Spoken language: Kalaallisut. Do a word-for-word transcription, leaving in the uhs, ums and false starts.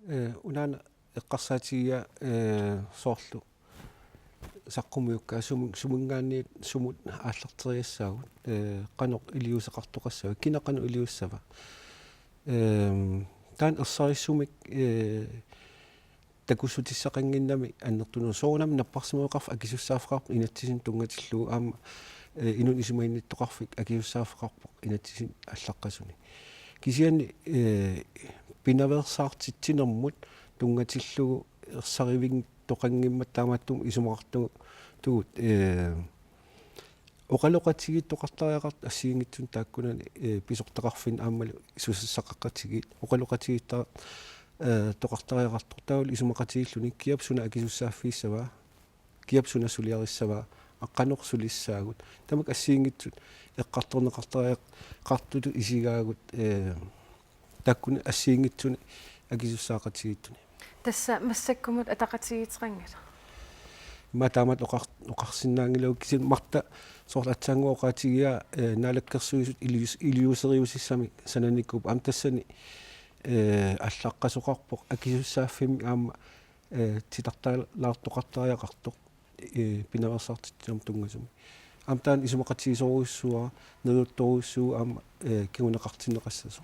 Ee, unaana eqqarsaatigiga, ee, soorlu saqqummiukkaat sumut, suminngaanniit sumut aallarteriassaagut, ee, qanoq iliuuseqartoqassava, kina qanoq iliussava. Ehm, taanna ersarissumik, ee, takussutissaqannginnami annertuneq, soorunami napparsimmaveqarfik akisussaaffeqarpoq inatsisinnik tunngatillugu aamma, ee, inunnut isumaginnittoqarfik akisussaaffeqarpoq inatsisinik allaqqasuni. Kisianni, ee, pinaveersaartitsinermut tunngatillugu ersarivigittoqanngimmat taamaattumik isumaqartugut, ee, oqaloqatigiittoqartariaqartut assigiinngitsunik taakkunani, ee, pisortaqarfinni aammalu susassaqaqatigiit oqaloqatigiittoqar-, ee, toqartariaqartut taavalu isumaqatigiilluni kiap suna akisussaaffigissava, kiap suna suliarissava, aa qanoq sulissaagut. Tamakku assigiinngitsut eqqartorneqartariaqartutut isigaagut, ee, taakkuni assigiinngitsunik akisussaaqatigiittuni. Tassa massakkumut ataqatigiittoqanngilaq. Immaqa taamatut oqar-, oqarsinnaanngilagut kisianni Martha soorlu aatsaannguaq oqaatigigaa, ee, Naalakkersuisut ilius-, iliuuseriusissamik sananikuupput aamma tassani, ee, allaqqasoqarpoq akisussaaffimmi aamma, ee, titartaalaartoqartariaqartoq, ee, pinaveersaartitsinermut tunngasumik. Aamma taanna isumaqatigisorujussuuara, neriuttorujussuuvoq aamma, ee, kinguneqartinneqassasoq.